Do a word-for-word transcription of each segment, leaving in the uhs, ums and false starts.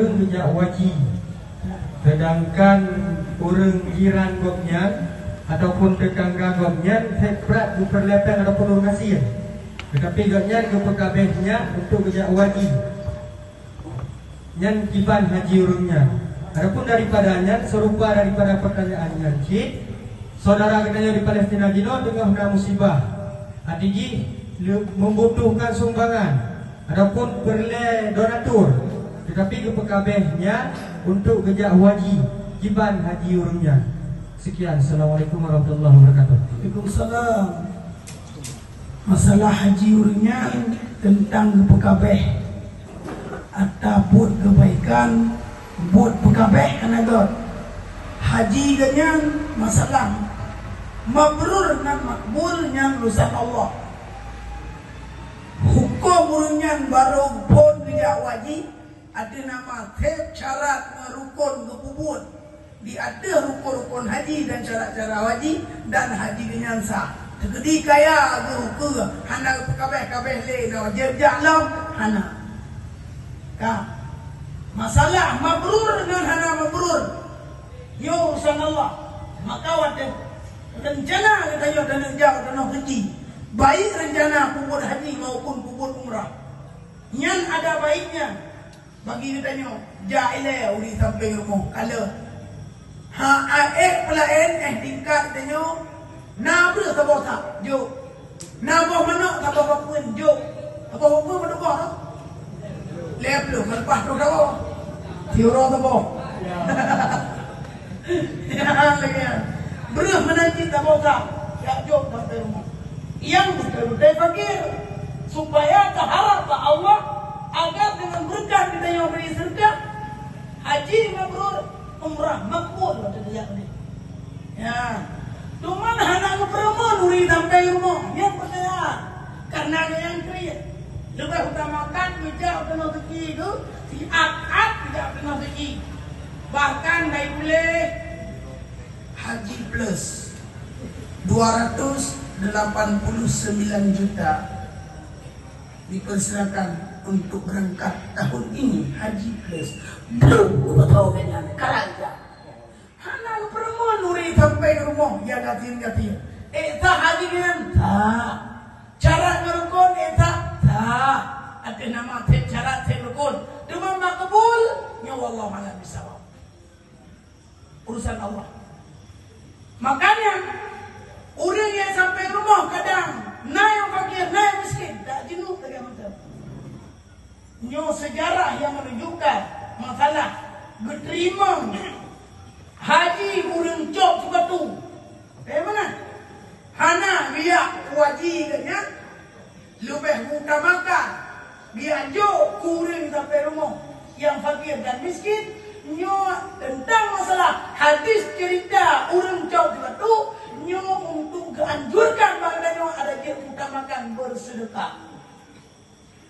Ureuëng geujak haji, seudangkan ureuëng jiran gobnyan ataupun teutangga gobnyan seb brat geupeureulée péng ataupun ureuëng gasien, teutapi gobnyan geupeukabeh nyak untuk geujak haji. Nyan kiban haji ureuëng nyan. Adapun daripada nyan, seurupa daripada peutanyaan nyan cit, syedara geutanyoe di Palestina jinoe teungoh na musibah, hati jih le-, membutuhkan sumbangan ataupun peureulée donatur, teutapi geupeukabeh nyan untuk geujak haji, kiban haji ureuëng nyan. Sekian, Assalamualaikum warahmatullahi wabarakatuh. Waalaikumsalam. Masalah haji ureuëng nyan teuntang geupeukabeh ata buet keubaikan, buet peukabeh hana göt. Haji geuh nyan masalah mabrur ngon makbul nyan urusan Allah. Hukôm ureuëng nyan barô phon geujak haji, ateueh nama seb syarat ngon rukon geupeubuet di ateueh rukon-rukon haji dan syarat-syarat haji, dan haji geuh nyan sah. Teukeudi kaya geuh ukeue hana geupeukabeh-kabeh lé, na wajéb jak lom, hana. Ka. Masalah mabrur ngon hana mabrur, nyoe urusan Allah. Maka watée reuncana geutanyoe taneuk jak u tanoh suci, baik reuncana peubuet haji maupun peubuet umrah, nyan ada baiknya. Bagi geutanyoe, jak ilée ureuëng sampéng rumoh, kalon. Ha, ék peulaén, éh tingkat geutanyoe, na breueh saboh sak, jok. Na boh manok saboh bapeuen, jok. Saboh bapeuen meudeugoh tu. Lhée ploh, meuleupah troh saboh. Siuroe saboh. Nyan lagée nyan. Breueh meunan cit saboh sak, jak jok sampoe rumoh. Nyang beutôi-beutôi fakir, supaya taharap bak Allah agar deungon beureukat geutanyoe bri seudeukah, haji mabrur, umrah makbul watée tajak keudeh. Ya. Teuma hana geupeureumeun ureuëng sampoe rumoh, nyan peucaya. Karena nyan kriet. Leubeh utamakan meujak u tanoh suci tu, siat-at meujak u tanoh suci. Bahkan hai ulée Haji Plus, dua ratus delapan puluh sembilan juta dipersilakan untuk berangkat tahun ini, Haji Plus. Belum betul dengan kerajaan. Hana geupeureumeun ureuëng sampoe rumoh, ya gasien-gasien. Ék sah haji nyan? Sah. Syarat ngon rukon ék sah? Sah. Ateueh nama seb syarat seb rukon. Teuma makbul, nyoe wallahu a'lam bissawab. Urusan Allah. Makanya, ureuëng nyang sampoe rumoh kadang na nyang fakir, na nyang miskin, dak jeuneuh lagée mantong. Nyoe seujarah nyang menunjukkan masalah geuteurimong haji ureuëng cok sibatu. Eh, mana? Hana geujak haji geuh nyan, leubeh utamakan geujak jok keu ureuëng sampoe rumoh nyang fakir dan miskin. Nyoe teuntang masalah hadis ceurita ureuëng cok sibatu, nyoe untuk geuanjurkan bak geutanyoe adak jeuet utamakan beuseudeukah.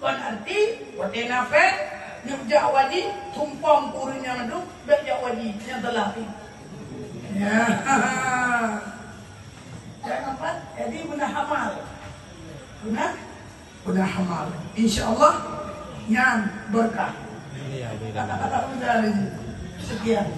Kon arti, watée na péng, neuk jak haji, sumpong keu ureuëng nyang adu, bék jak haji, nyang salah pih. Ya. Jangan pat, jadi beuna amal. Beuna, beuna amal. Insya Allah, nyan berkah. Sekian.